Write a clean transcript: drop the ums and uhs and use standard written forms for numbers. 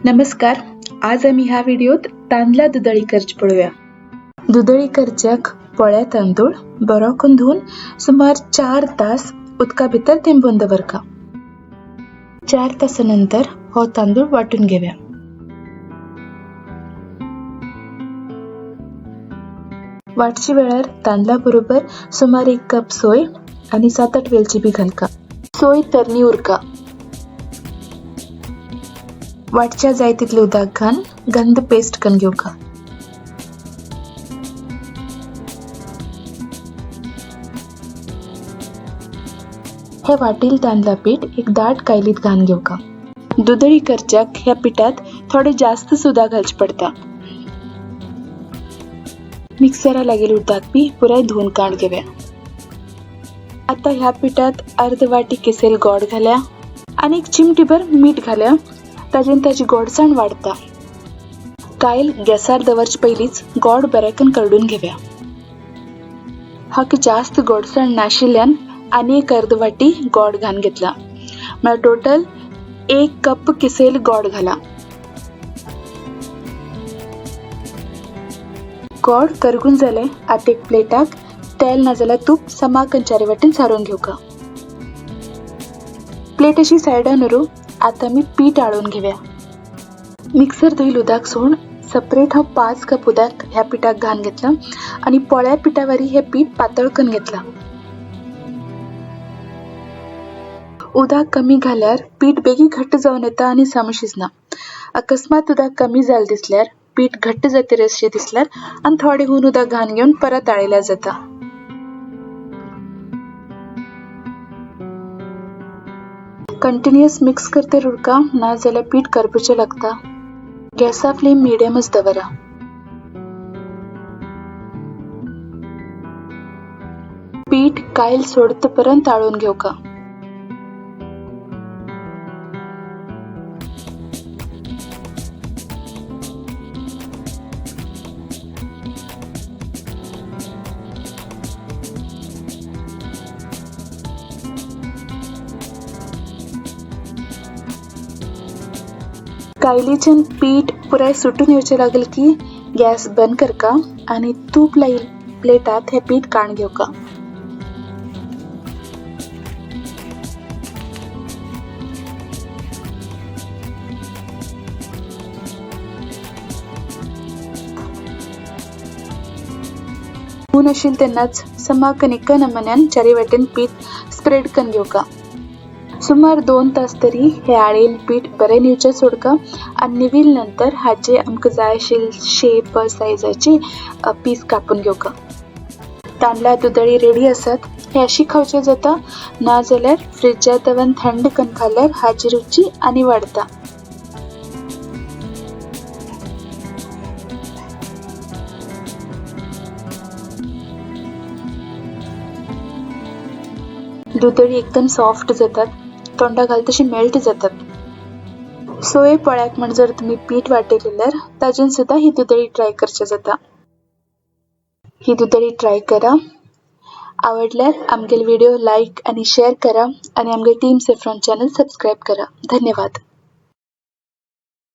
नमस्कार, आज आमी ह्या व्हिडिओत तांदळा दुदळी करची पळोवया। दुदळी करच्याक पोळ्या तांदूळ बरो करून धुवन सुमार 4 तास उदका भितर तेंबून दवरका। 4 तासां नंतर हो तांदूळ वाटून घेवया। वाटचे वेळार तांदळा बरोबर सुमार 1 कप सोय आनी 7-8 वेलची बी घालका। सोय तरणी उरका। वाटच्या जाय तितले उदक घालून गंध पेस्ट करून घेवका। हे वाटील तांदळा पीठ एक दाट कायलीत घालून घेवका। दुदळी करच्याक ह्या पिठात थोडे जास्त सुद्धा घालचे पडता। मिक्सरा लागेल उदक बी पुराय धुवन काड घेवया। आता ह्या पिठात अर्ध वाटी किसेल गोड घाल्या आनी एक चिमटीभर मीठ घाल्या, ताजेन ताजी गोडसाण वाडता। कायल गॅसार दवरचे पयलींच गोड बरेकन करडून घेवया। हाका जास्त गोडसाण नाशिल्ल्यान आनी एक अर्ध वाटी गोड घालून घेतला, म्हळ्यार टोटल 1 कप किसेल गोड घाला। गोड करगून जालें आतां एक प्लेटाक तेल नाजाल्यार तूप समाकन चारी वाटेन सारोवन घेवका। प्लेट अशी सायडान उरूं। आतां आमी पीठ आळोवन घेवया। मिक्सर धुयल उदक सोडून सेपरेट हांव 5 कप उदक ह्या पिठाक घालून घेतलां आनी पोळ्या पिठावरी हें पीठ पातळ करून घेतलां। उदक कमी घाल्यार पीठ बेगीन घट्ट जावन येता आनी साम शिजना। अकस्मात उदक कमी जालें दिसल्यार पीठ घट्ट जाता अशें दिसल्यार आनी थोडें हून उदक घालून घेवन परत आळयल्यार जाता। कंटिन्युअस मिक्स करते उरका, ना जाल्यार पीठ करपुचें लागता। गॅसा फ्लेम मिडियमच दवरा। पीठ कायल सोडत पर्यंत आळोवन घेवका। कायलीच्यान पीठ पुराय सुटून येवचें लागेल की गॅस बंद करका आनी तूप लायल प्लेटात हें पीठ काण घेवका। हून आशिल्लें तेन्नाच समाकन एका नमुन्यान चारी वाटेन पीठ स्प्रेड करून घेवका। सुमार 2 तास तरी हे आळेल पीठ बरें निवचें सोडका आनी निविल नंतर हाजे आमकां जाय आशिल्ले शेप सायजाचे पीस कापून घेवका। तांदळा दुदळी रेडी आसात। हे अशी खावचे जाता, ना जाल्यार फ्रिजांत दवरून थंड करून खाल्यार हाजी रुची आनी वाडता। दुदळी एकदम सॉफ्ट जातात, तोंडा घाल तशी मेल्ट जातात। सोय पोळ्याक म्हण जर तुमी पीठ वाटयल्यार ताजेन सुद्दां ही दुदळी ट्राय करचे जाता। ही दुदळी ट्राय करा। आवडल्यार आमगेले व्हिडिओ लायक आनी शेअर करा आनी आमगे टीम सेफ्रॉन चॅनल सबस्क्रायब करा। धन्यवाद।